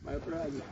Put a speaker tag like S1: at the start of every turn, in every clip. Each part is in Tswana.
S1: My brother.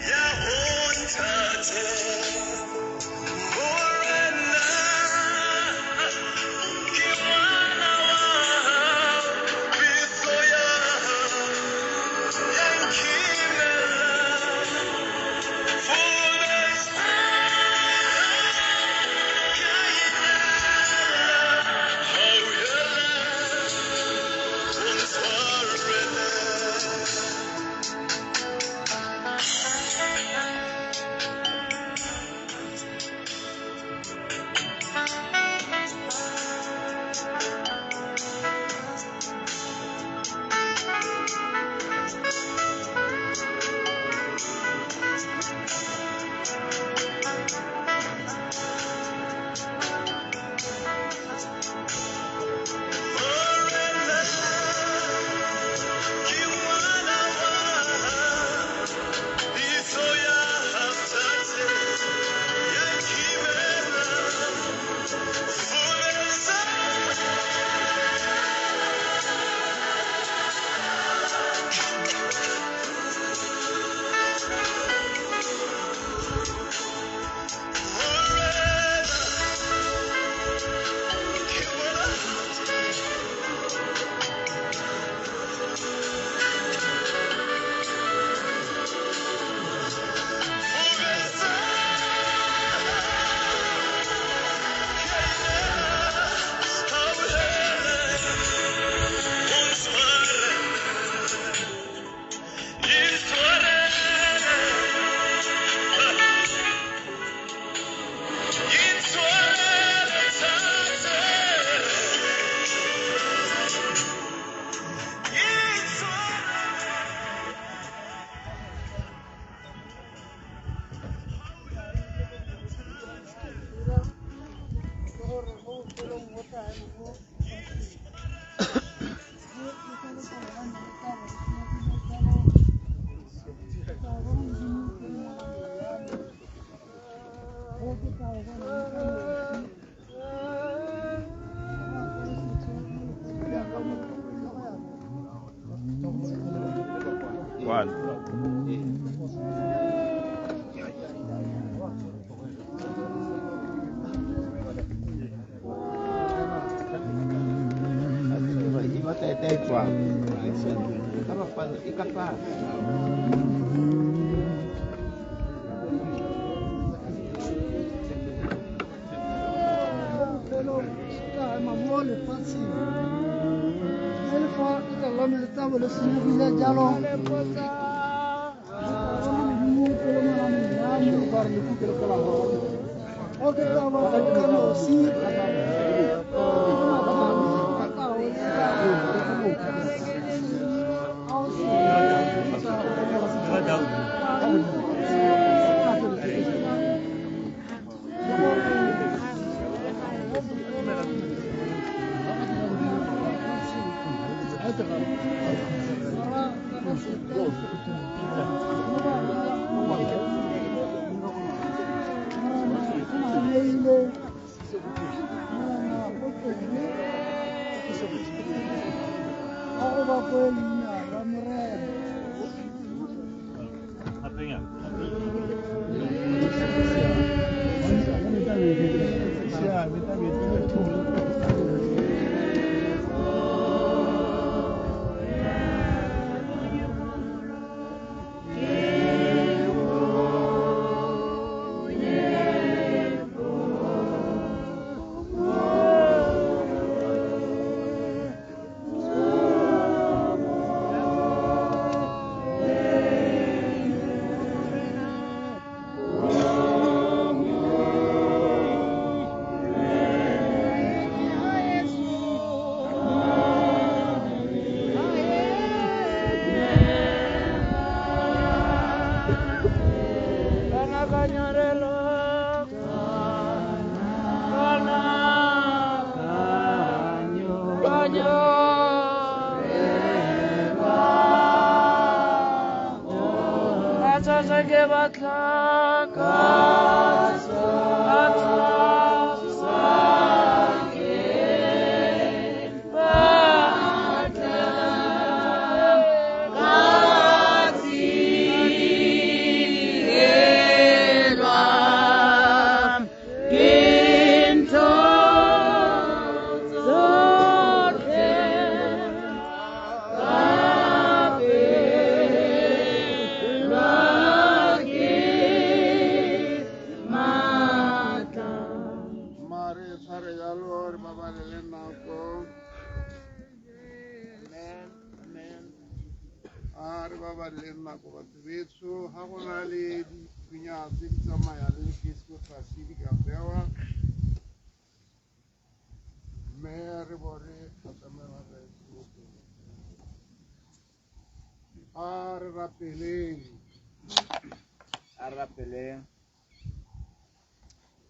S2: Yeah.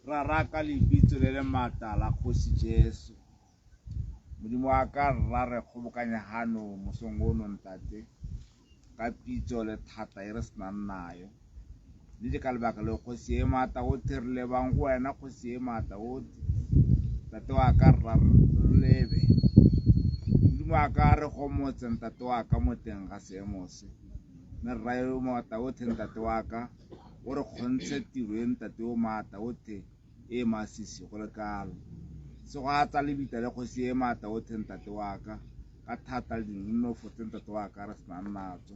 S2: Rara ka lebitso le le maatla la Kgosi Jesu. Modimo wa ka rra re kgobokanya hano mosong ono ntate ka pitso le thata e re senang nayo. Mme ke ka lebaka leo Kgosi e maatla otlhe re lebang go wena Kgosi e maatla otlhe. Ntate wa ka rra re lebe. Modimo wa ka re gomotse ntate wa ka mo teng ga seemo se. Mme rra yo maatla otlhe ntate wa ka o re kgontshe tiro e ntate o maatla otlhe e masisi go le kalo. Se go atsa lebitla le Kgosi e maatla otlhe ntate wa ka ka thata le dinonofo tse ntate wa ka re senang natso.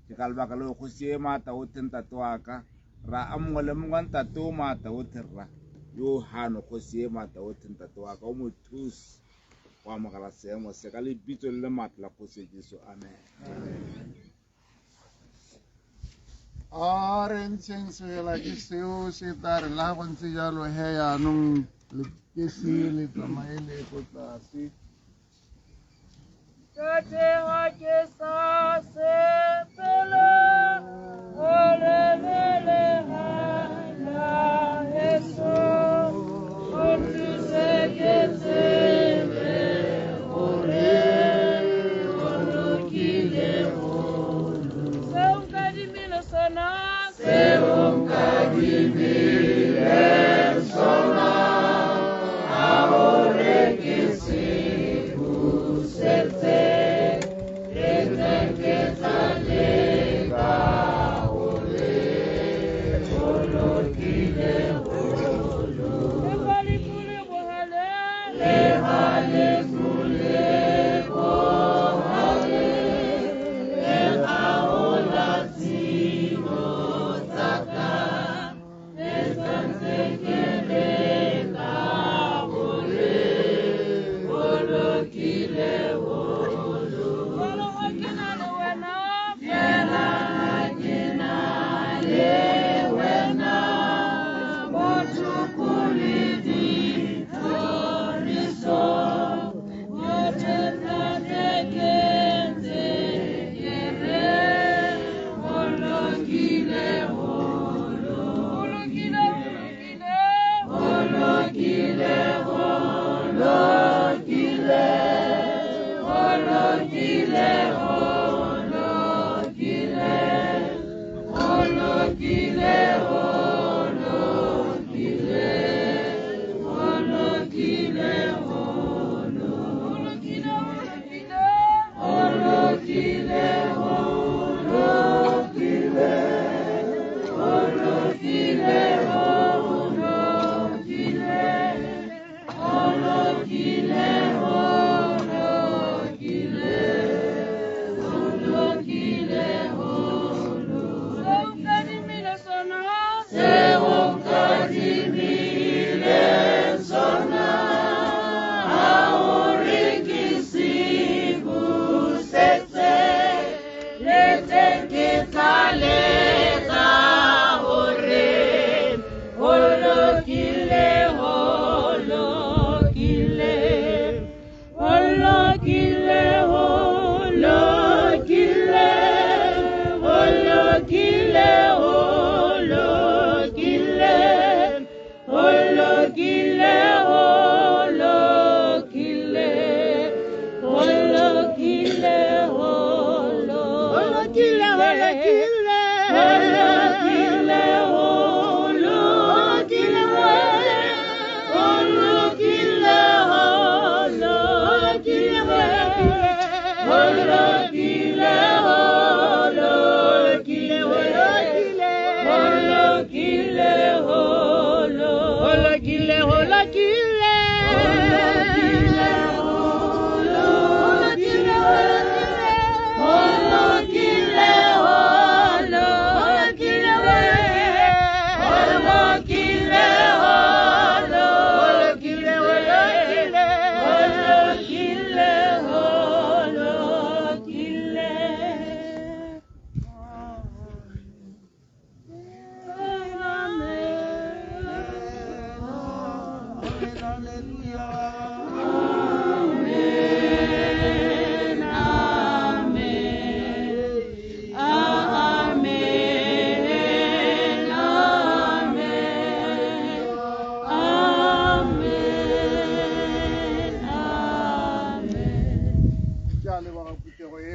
S2: Ke ka lebaka leo Kgosi e maatla otlhe ntate wa ka ra a mongwe le mongwe ntate o maatla otlhe rra yo hano Kgosi e maatla otlhe ntate wa ka o mo thuse go amogela seemo se ka lebitso le le maatla la Kgosi Jesu. Amen.
S3: A re ntsheng sela ke seo se tla re la go ntse jalo he yaanong ke se le tsamaye le ko tlase.
S4: Tate ha ke sa sepela o lebele ha la heso o thuse ke tsebe.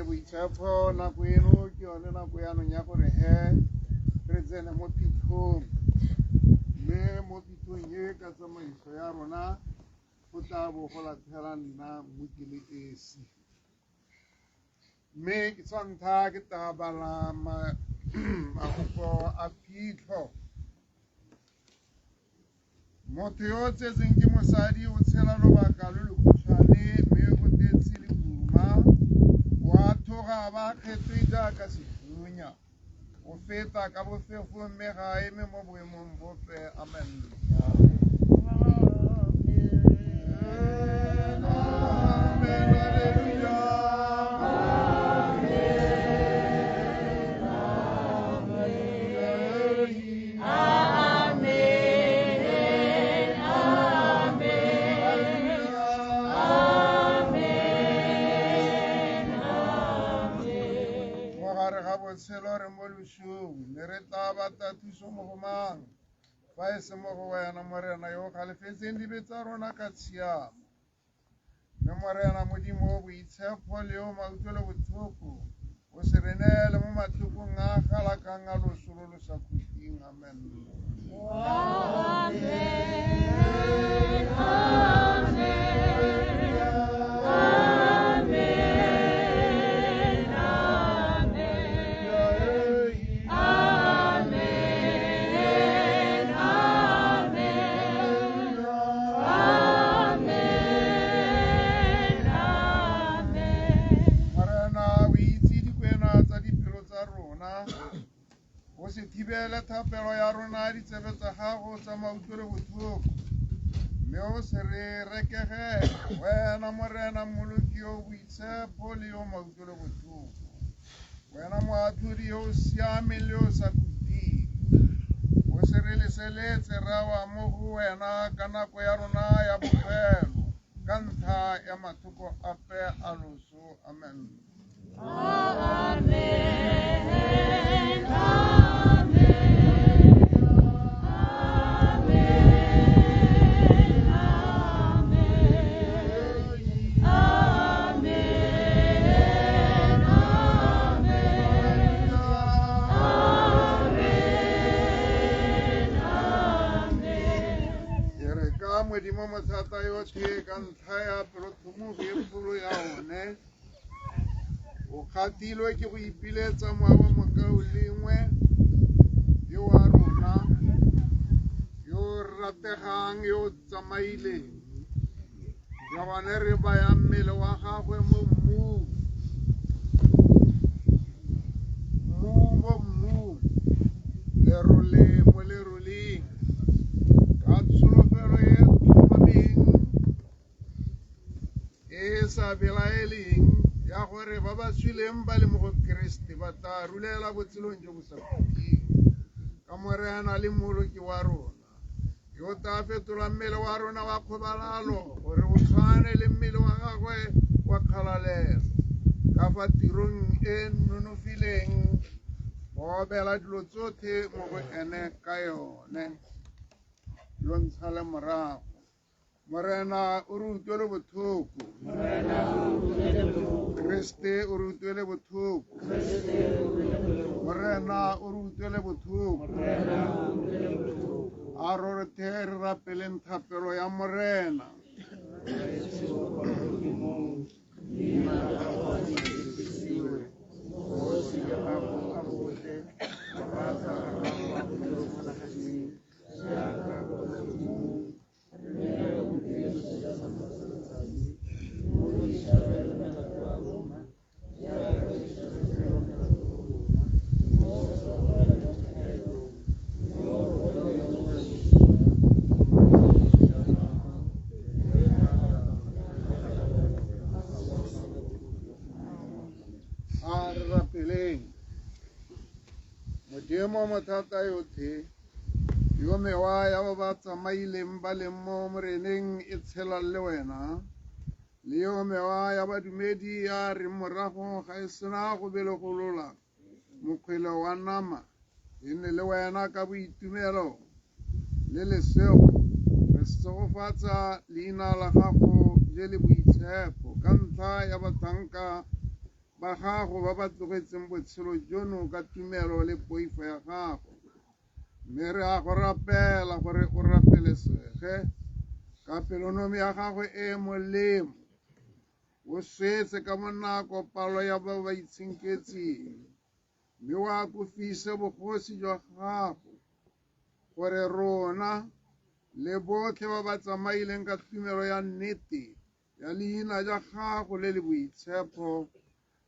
S3: Boitshepo nako eno ke yone nako yanong ya gore he re tsene mo phitlhong, mme mo phitlhong e ka tsamaiso ya rona go tla bo go latlhela nna mo ke le esi. Mme ke sa ntlha ke tla bala mafoko a phitlho. Motho yo o tsetseng ke mosadi o tshela lobaka lo lokhutshwane mme o tletse lehuma, wa tloga ba kgethwe jaaka sethunya, o feta ka bofefo mme ga a eme mo boemong bope. Amen. Amen, hallelujah. Botshelo re mo losong, mme re tla batla thuso mo go mang fa e se mo go wena, Morena, yo o galefetseng dibe tsa rona ka tshiamo. Mme Morena Modimo o boitshepo le yo mautlwelo botlhoko, o se re neele mo matlhokong a a galakang a loso lo lo sa khutleng. Amen.
S4: Amen. Amen. Amen.
S3: O se thibele thapelo ya rona ditsebe tsa gago tsa mautlwelo botlhoko, mme o se re rekegele, wena Morena Mmoloki yo o boitshepo le yo mautlwelo botlhoko, wena moatlhodi yo o siameng le yo o sa khutleng. O se re leseletse ra wa mo go wena ka nako ya rona ya bofelo, ka ntlha ya mathoko ape a loso. Amen.
S4: Amen. Amen. Amen. Amen. Amen. Amen. Amen.
S3: Ke re ka Modimo mothata yotlhe ka ntlha ya pelotlhomogi e kgolo ya one, o kgathilwe ke go ipiletsa mowa wa mokaulengwe yo wa rona yo o rategang yo o tsamaileng. Ke gone re baya mmele wa gagwe mo mmung, mmu mo mmung, lerole mo leroleng, ka tsholofelo e tlhomameng e e sa belaeleng ya gore ba ba swileng ba le mo go Keresete ba tla rulela botshelong jo bo sa khutleng. Ka Morena le Mmoloki wa rona, yo tla fetola mmele wa rona wa kgobalalo gore o tshwane le mmele wa gagwe wa kgalalelo, ka fa tirong e nonofileng go obela dilo tsotlhe mo go ene ka yone. Lo ntshale morago. Morena o re utlwele botlhoko. Kriste o re utlwele botlhoko. Morena o re utlwele botlhoko. A re the re rapeleng thapelo ya Morena. Modimo mothata yotlhe, yo mewa ya ba ba tsamaileng ba leng mo moreneng e tshela le wena, le yo mewa ya badumedi ya reng morago ga e sena go belegolola mokgwele wa nama, e nne le wena ka boitumelo le lesego. Re segofatsa leina la gago le le boitshepo ka ntlha ya batlhanka ba gago ba ba tlogetseng botshelo jono ka tumelo le poifo ya gago. Mme re a go rapela gore o rapelesege ka pelonomi ya gago e e molemo, o swetse ka bonako palo ya ba ba itshenketseng, mme o akofise bogosi jwa gago, gore rona le botlhe ba ba tsamaileng ka tumelo ya nnete ya leina ja gago le le boitshepo,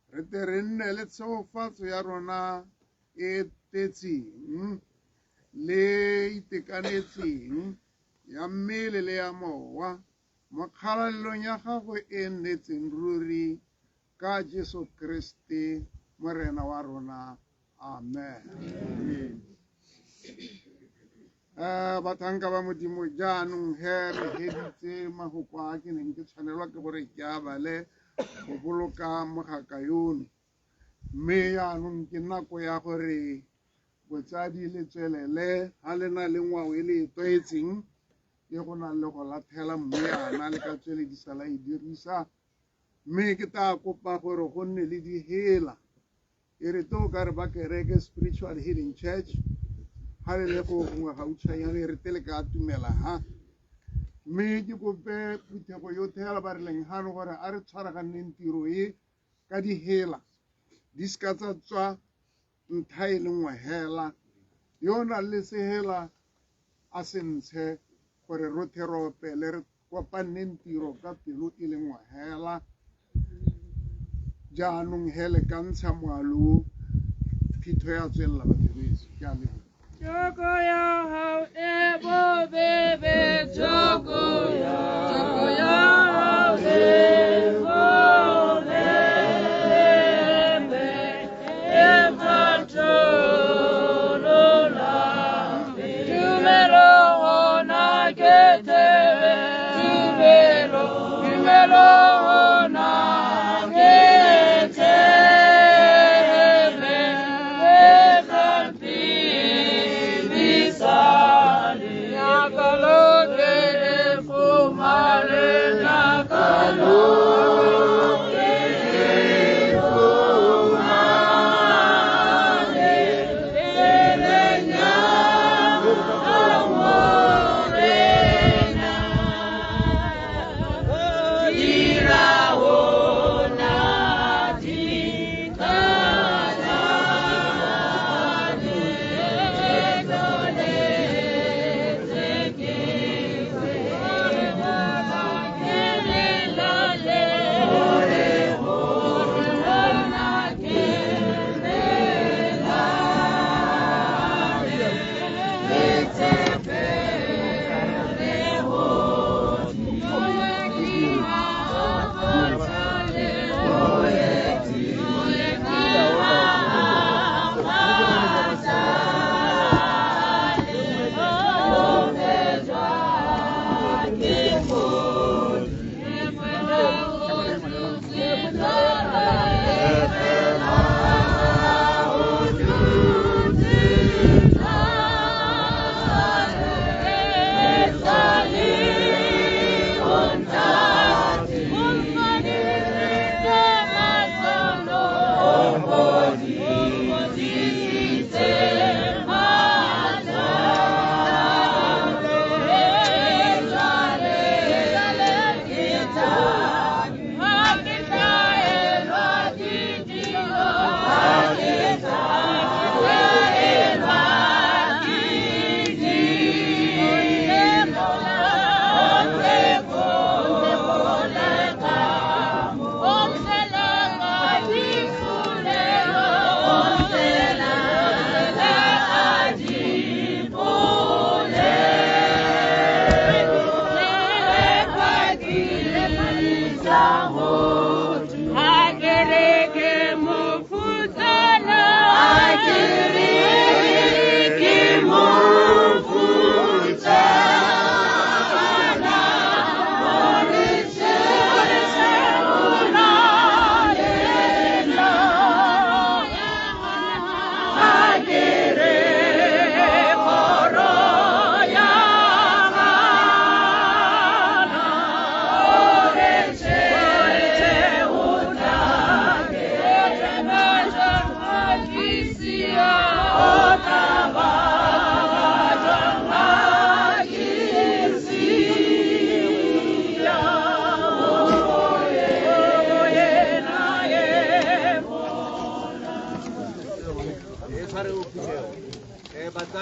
S3: re tle re nne le tshegofatso ya rona e tletseng le itekanetseng ya mmele le ya mowa mo kgalalelong ya gago e nnetseng ruri ka Jesu Kriste Morena wa rona. Amen. Batlhanka ba Modimo, jaanong he re heditse mafoko a ke neng ke tshwanelwa ke gore ke a bale go boloka mogaka yono, mme jaanong ke nako ya gore botsadi le tswelele ga le na le ngwao e le e tlwaetseng e go nang le go latlhela mmoyana le ka tsweledisa la e dirisa. Mme ke tla kopa gore go nne le dihela, e re to ka re ba kereke Spiritual Healing Church ga le le go gongwe gautshwanyane, e re te le ka atumela ha. Mme ke kope phuthego yotlhe ya ba re leng gano gore a re tshwaraganeng tiro e ka dihela, di seka tsa tswa ntlha e le nngwe hela. Yo o nang le sehela a se ntshe gore rotlhe re opele, re kopanneng tiro ka pelo e le nngwe hela. Jaanong he le ka ntsha moalo, phitho ya tswelela batho beso. Ke a leboga.
S4: Joko ya hao e bobebe, joko ya hao e bobebe, e patolola. Tumelo hona ke thebe, tumelo, tumelo hona ke thebe, e papisane. Nyakalo ke le fumane, nyakalo ke le fumane, le nyaka morena. Dira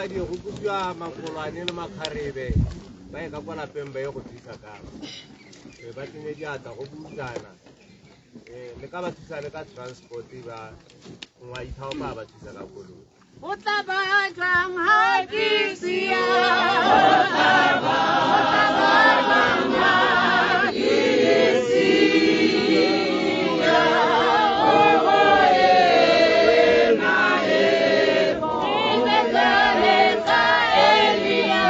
S5: Mosadi go kopiwa makolwane le makgarebe ba ye ka kwa lapeng ba ye go thusa ka ba tsenye diatla go butsana le ka ba thusa le ka transport ba ngwa ithaopa ba thusa ka koloi.
S4: Go tla ba jwang ha ke sia? Go tla ba jwang ha ke sia? Oh, ena e bo Elia, Elia,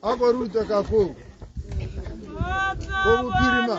S3: A ko re utlwe ka koo ko bophirima.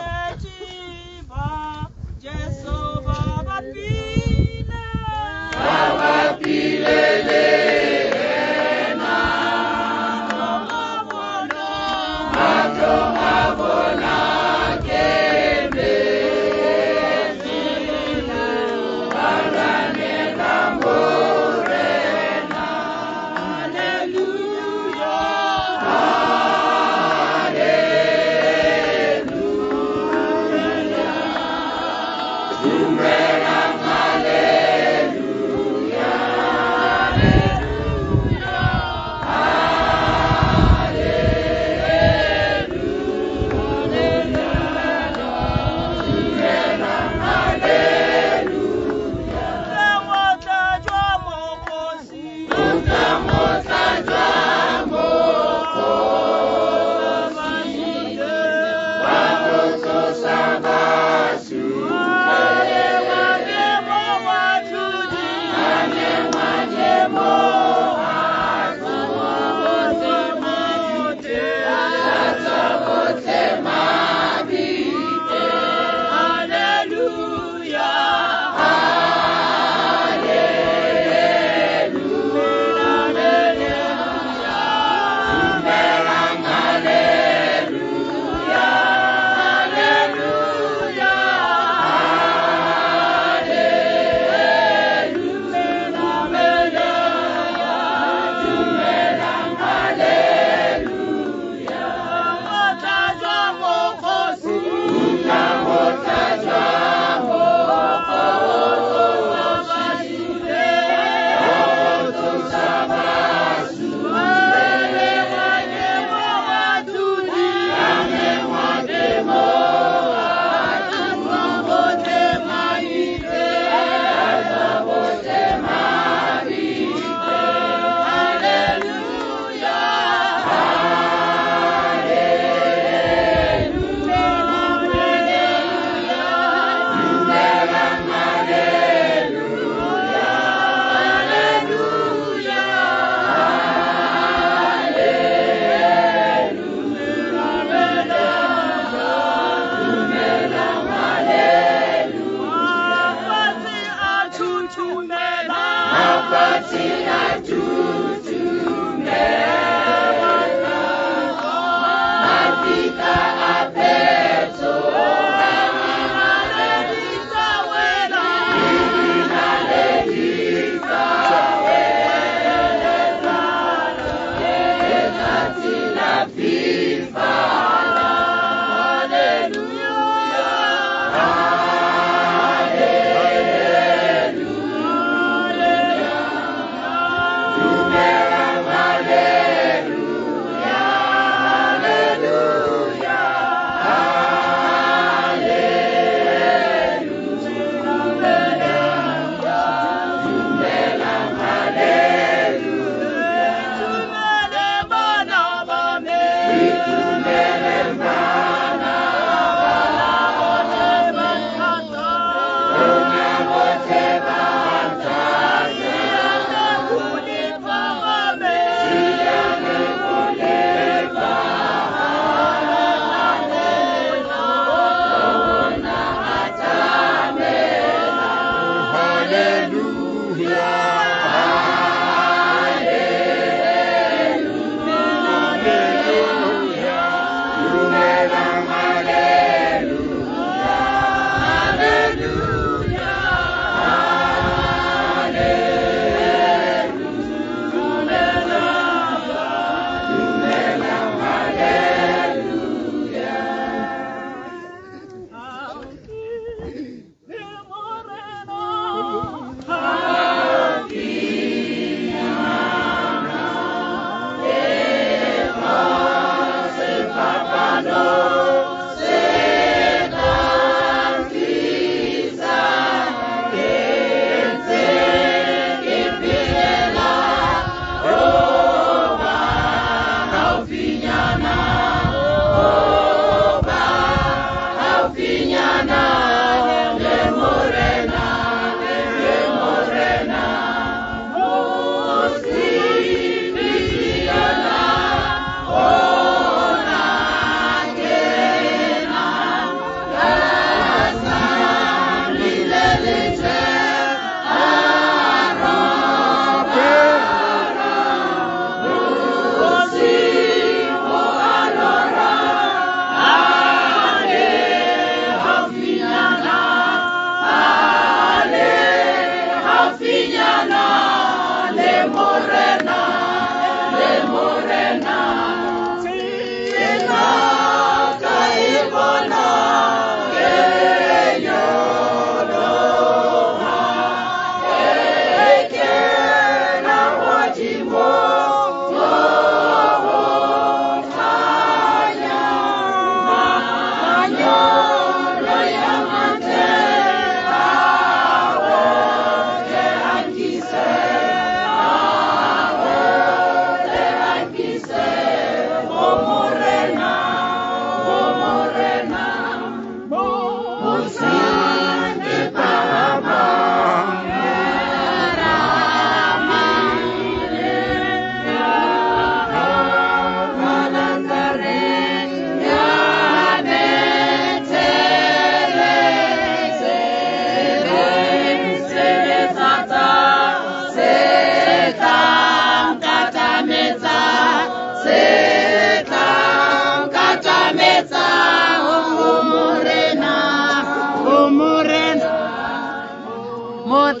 S4: Oh!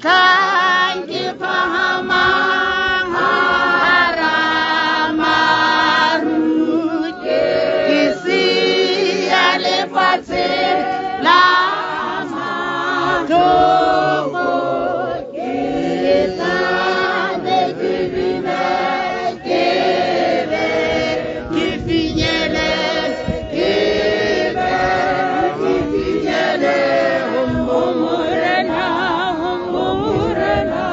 S4: Motlhang ke phahamang hara maru, ke siya lefatshe la matlhoko, ke tla be ke bine, ke be ke finyele, ke be ke finyele ho Morena, ho Morena.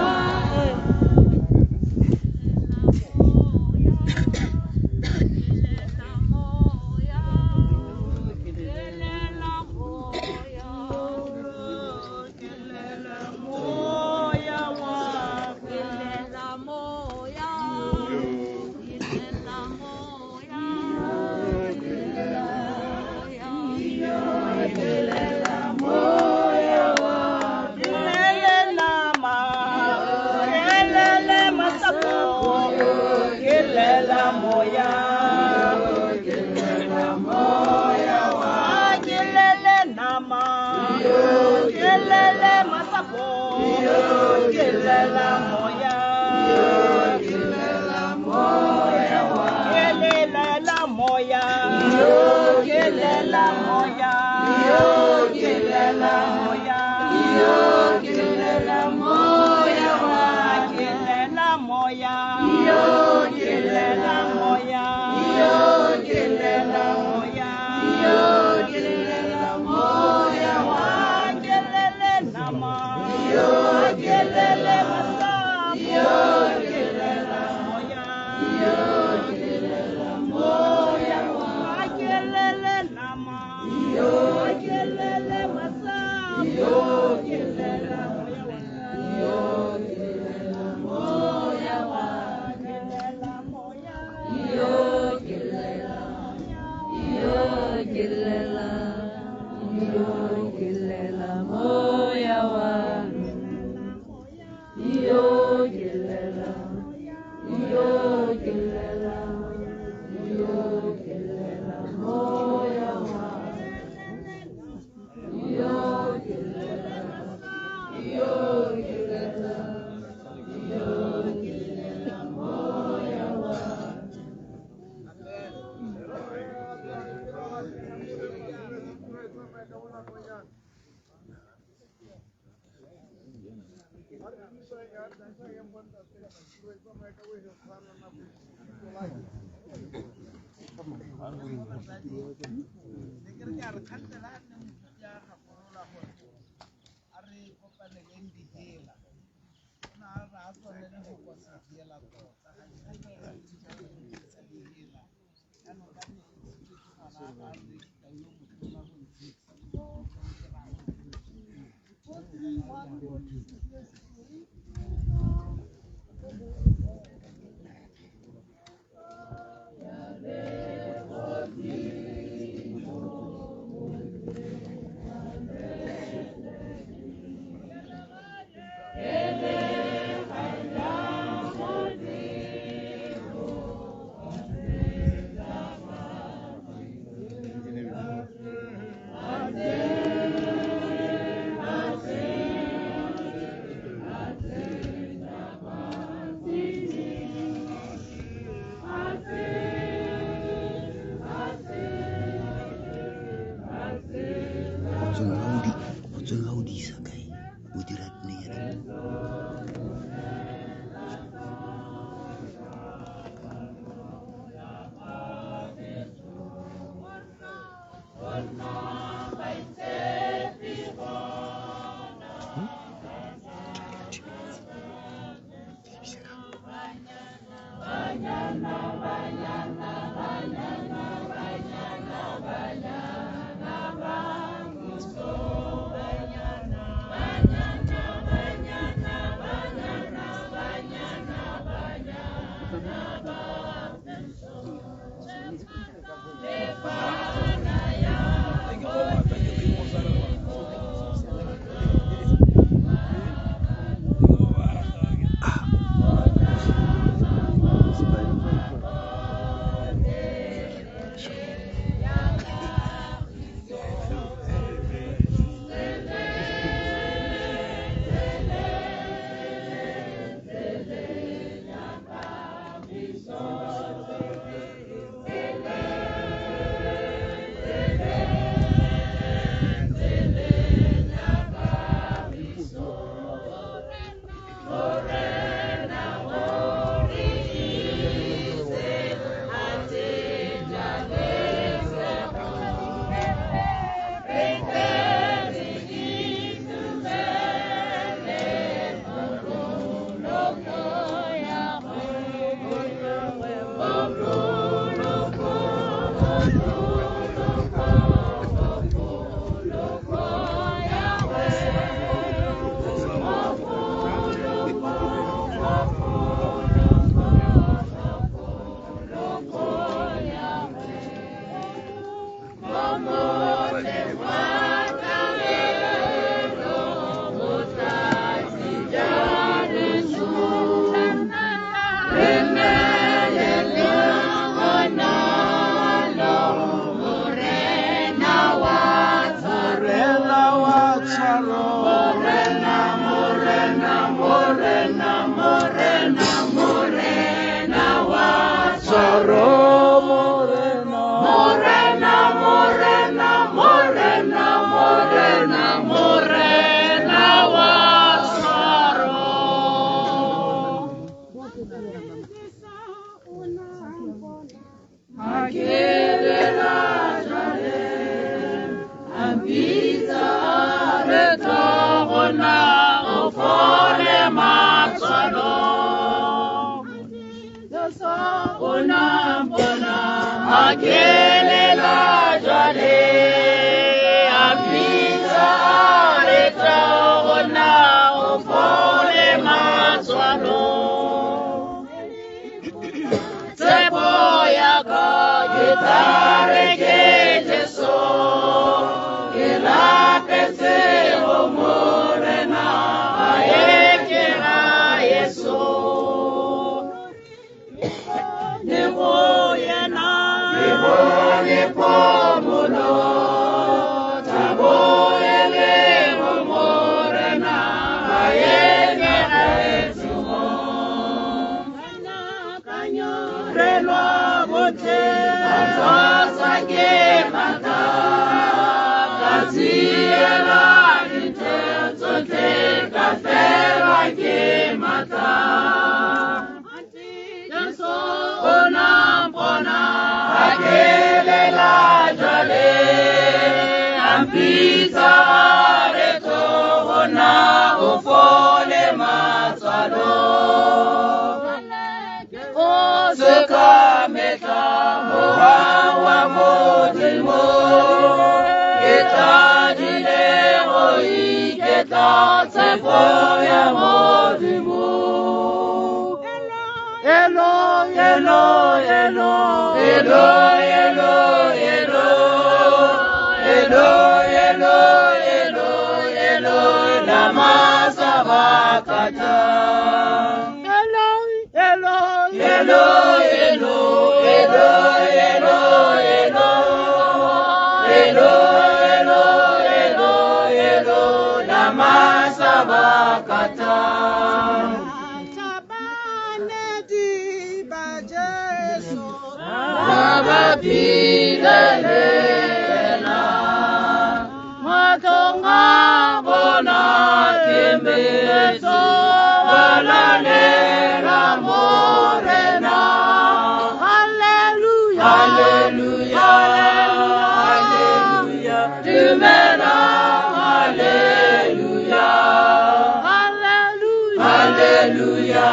S6: Banyana,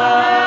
S4: Hallelujah.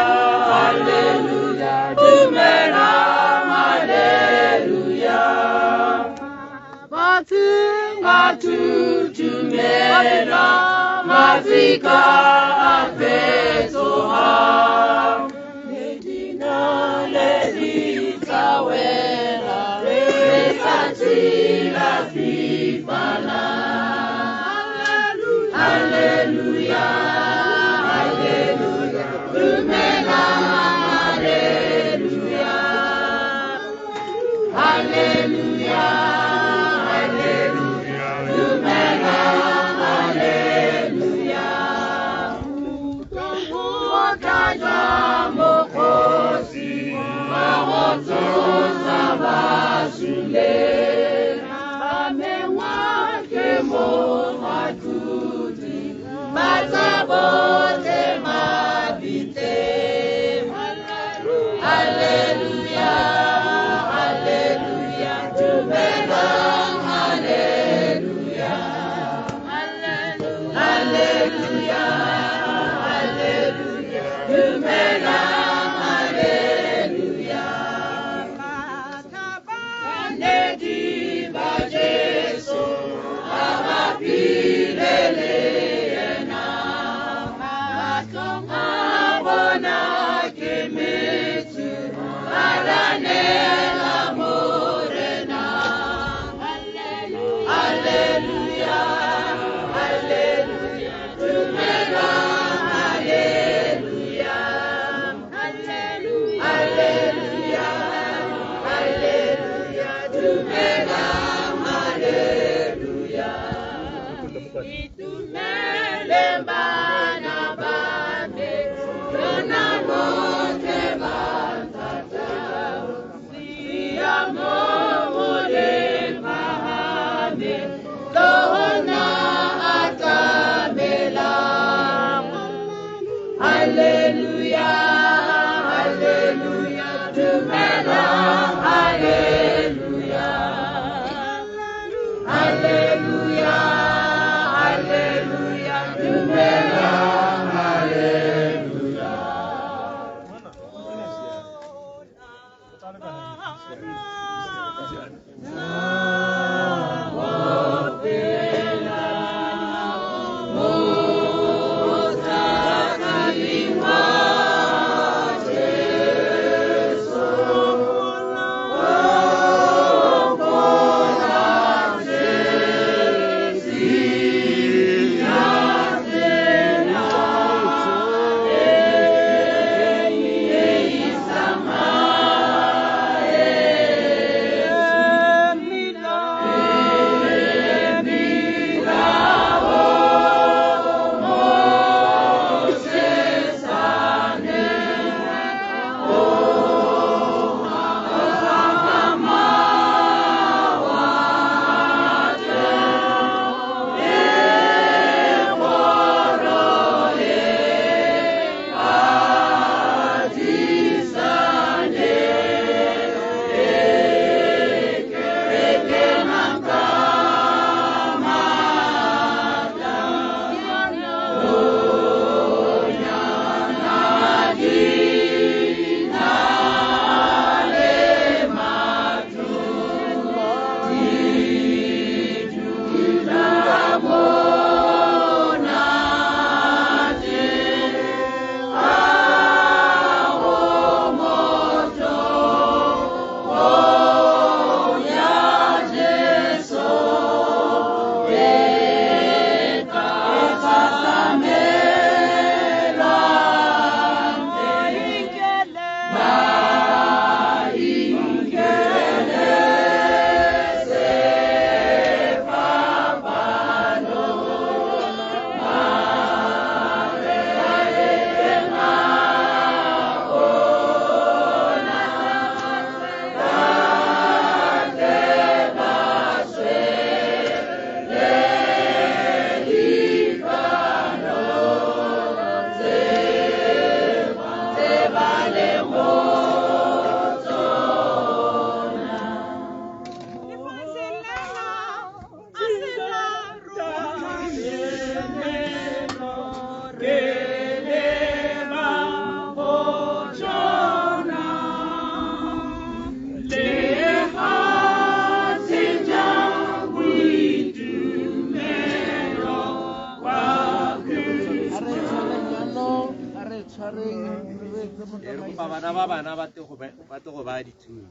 S5: Bana ba bana ba te go ba dithunya.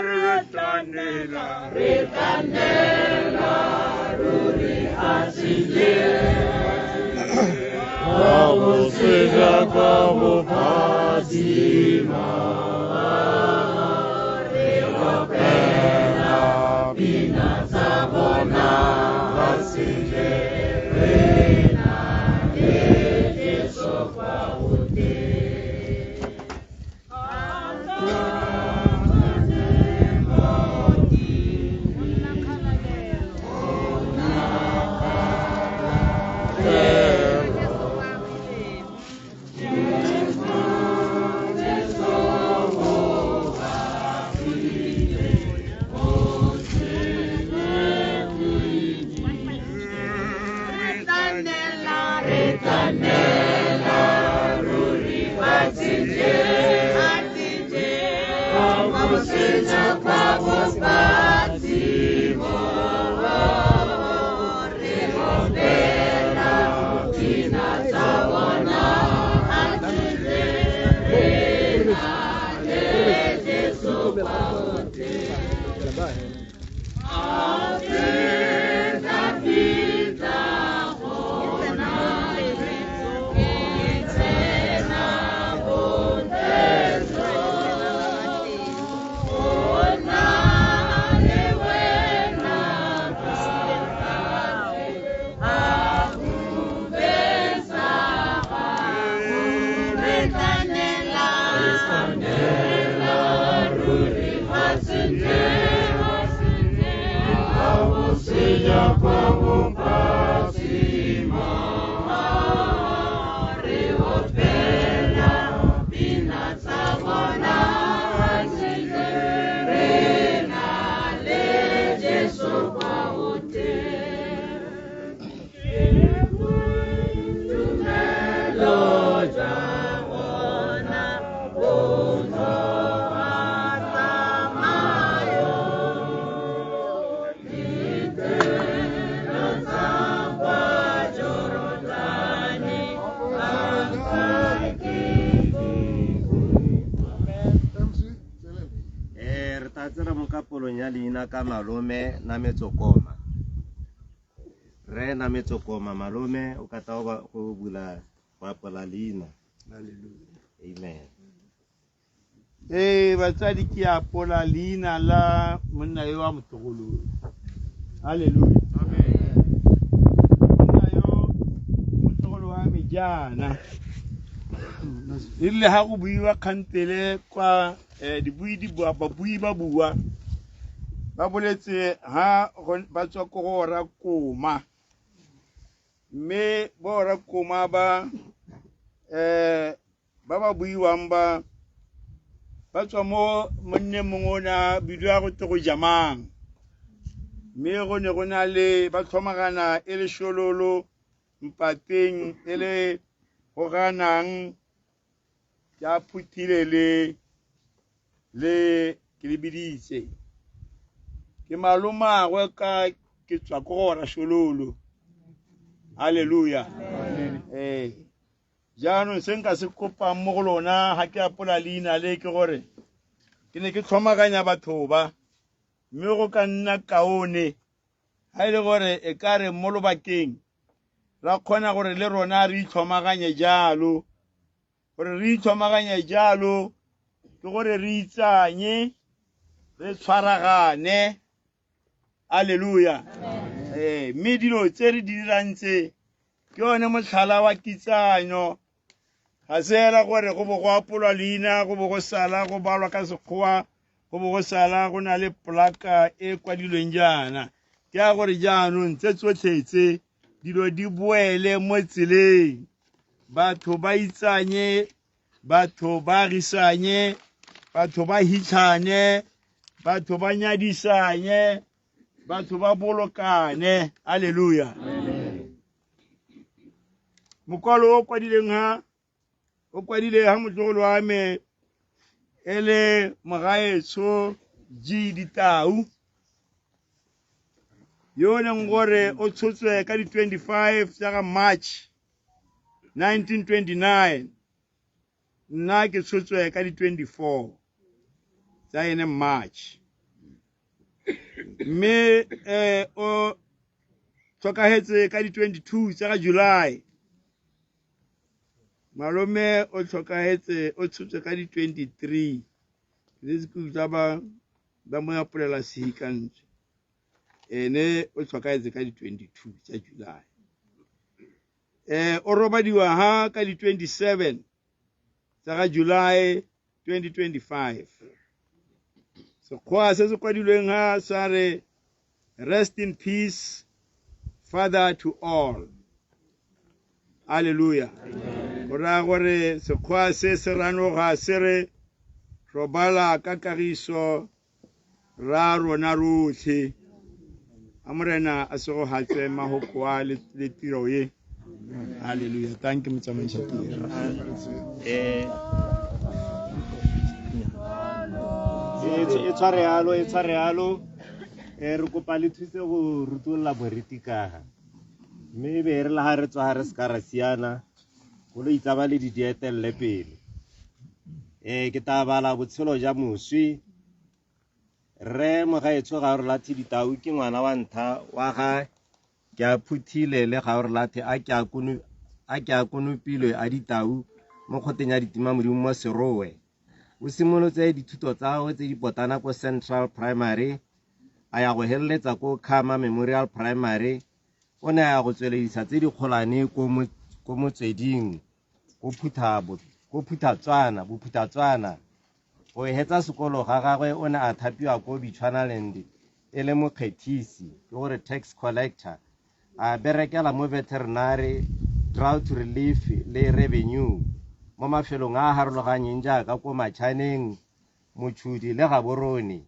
S4: Re tla nnela ruri a se
S3: Ka boseja ka bophadima
S4: re opela pina tsa bona ba se re na le Jesu kwa godimo.
S3: Jesu.
S5: Polong ya leina ka malome Nametsokoma. Re Nametsokoma malome o ka tla go bula go apola leina.
S1: Hallelujah.
S5: Amen.
S1: Batsadi ke apola leina la monna yo wa motlogolo. Hallelujah. Amen. Monna yo motlogolo wa me jaana. E rile ha go buiwa kgantele kwa dibui di bua babui ba bua ba boletse ha ba tswa ko go ora koma, mme bo ora koma ba ba ba buiwang ba ba tswa mo monneng mongwe o ne a bidiwa go te go jamang, mme go ne go na le ba tlhomagana e le Shololo Mpateng e le go ganang ya phuthile le ke le biditse ke malomagwe ka ke tswa ko go ora Shololo. Hallelujah. Jaanong se nka se kopang mo go lona ga ke apola leina le ke gore ke ne ke tlhomaganya batho ba, mme go ka nna kaone ga e le gore e ka re mo lobakeng ra kgona gore le rona re itlhomaganye jalo, gore re itlhomaganye jalo ke gore re itsanye re tshwaragane. Hallelujah. Mme dilo tse re di dirang tse ke yone motlhala wa kitsanyo. Ga se hela gore go bo go apolwa leina, go bo go sala go balwa ka sekgowa, go bo go sala go na le polaka e kwadilweng jaana. Ke ya gore jaanong tse tsotlhe tse dilo di boele mo tseleng, batho ba itsanye, batho ba agisanye, batho ba hitlhane, batho ba nyadisanye, batho ba bolokane. Hallelujah. Mokwalo o kwadileng ha o kwadile ha motlogolo wa me e le mogaetsho G Ditau, yo leng gore o tshotswe ka di 25 tsa ga March 1929, nna ke tshotswe ka di 24 tsa ene March, mme o tlhokahetse ka di 22 tsa ga July. Malome o tlhokahetse o tshotswe ka di 23, le se ke utlwa ba mo apolela sehikantswe, ene o tlhokahetse ka di 22 tsa July. O robadiwa ha ka di 27 tsa ga July 2025. Sekgowa se se kwadilweng ha sa re rest in peace, father to all. Hallelujah. Go raya gore sekgowa se se ranoga se re robala ka kagiso ra rona rotlhe. A morena a se go hatse mahoko a le tiro e. Hallelujah. Thank you motsamaisa tiro.
S5: E tshware yalo, e tshware yalo. Re kopa le thuse go rutolola moriti ka ga. Mme e be re le ha re tswa ha re se ka ra siana, koloi tsa ba le di dietelle pele. Ke tla bala botshelo ja moswi. Rre Mogaetsho Gaorelathe Ditau ke ngwana wa ntlha wa ga Keaphuthile le Gaorelathe a ke a konopilwe a Ditau mo kgoteng ya Ditima Modimo mo Serowe. O simolotse dithuto tsa gagwe tse di potana ko Central Primary, a ya go heleletsa ko Khama Memorial Primary. O ne a ya go tsweledisa tse di kgolwane ko Motsweding, ko Phuthatswana. Go hetsa sekolo ga gagwe o ne a thapiwa ko Bechuanaland e le mokgethisi, ke gore tax collector. A berekela mo veterinary, drought relief le revenue mo mafelong a a harologanyeng jaaka ko Machaneng, Mochudi le Gaborone.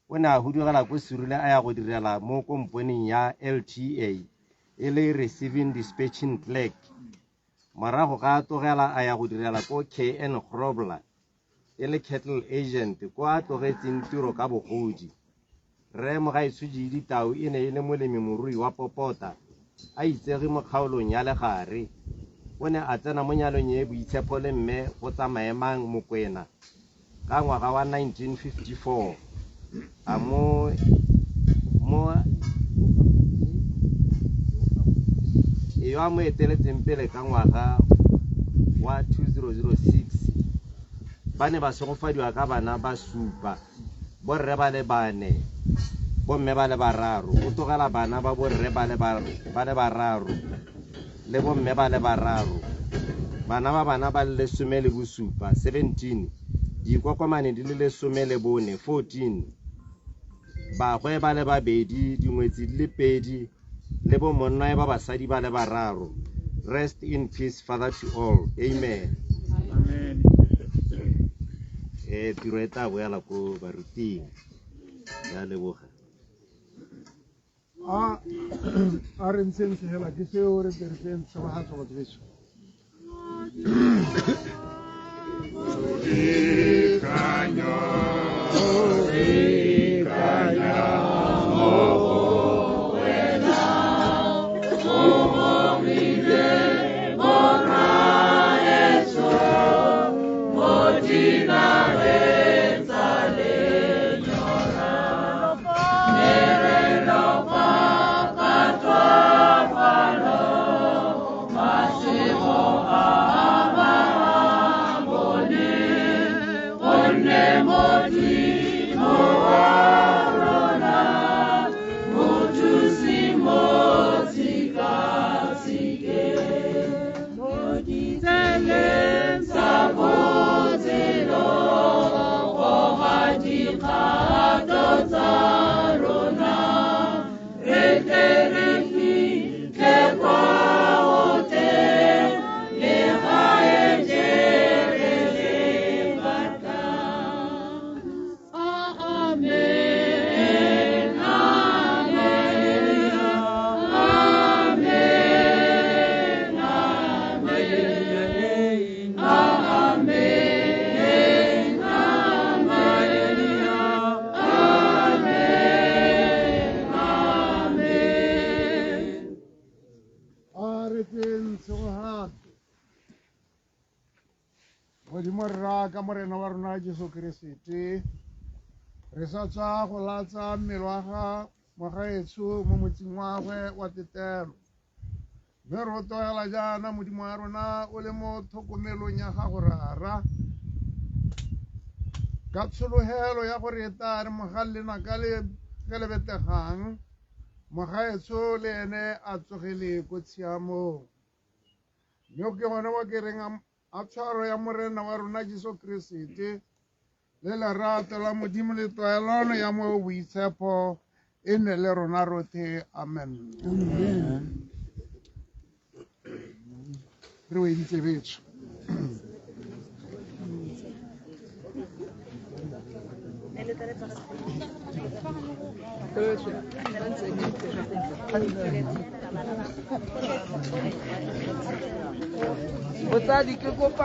S5: O ne a hudugela ko Serule a ya go direla mo komponeng ya LTA e le receiving dispatching clerk. Morago ga a tlogela a ya go direla ko KN Grobler e le cattle agent ko a tlogetseng tiro ka bogodi. Rre Mogaetsho G. Ditau e ne e le molemi morui wa popota, a itsege mo kgaolong ya Legare. O ne a tsena mo nyalong e boitshepo le mme go tsamaemang Mokwena ka ngwaga wa 1954. A mo yo a mo eteletseng pele ka ngwaga wa 2006. Ba ne ba segofadiwa ka bana ba supa, borre ba le bane, bomme ba le bararo. O tlogela bana ba borre ba le bararo le bomme ba le bararo. Bana ba bana ba le 17, 17, dikokomane di le 14, 14, bagwe ba le babedi, dingwetsi di le 2, le bo monna ba basadi ba le bararo. Rest in peace, Father to all. Amen.
S1: Amen.
S5: Tiro e tla boela ko baruting. Ya leboga.
S3: A re ntsheng sehela ke seo re tle re tleng tshegogatso batho beso. Modimo rra ka morena wa rona Jesu Keresete, re sa tswa go latsa mmele wa ga mogaetsho mo motseng wa gagwe wa tetelo. Mme re tlogela jaana Modimo wa rona o le mo tlhokomelong ya gago rara, ka tshologelo ya gore e tla re mogang lenaka le ge le betegang, mogaetsho le ene a tsogele ko tshiamong. Mme ke gone mo ke reng a tshwaro ya morena wa rona Jesu Keresete le lerato la Modimo le tlwaelano ya mo boitshepo e nne le rona rotlhe. Amen. Re weditse betsho.
S6: Botsadi ke kopa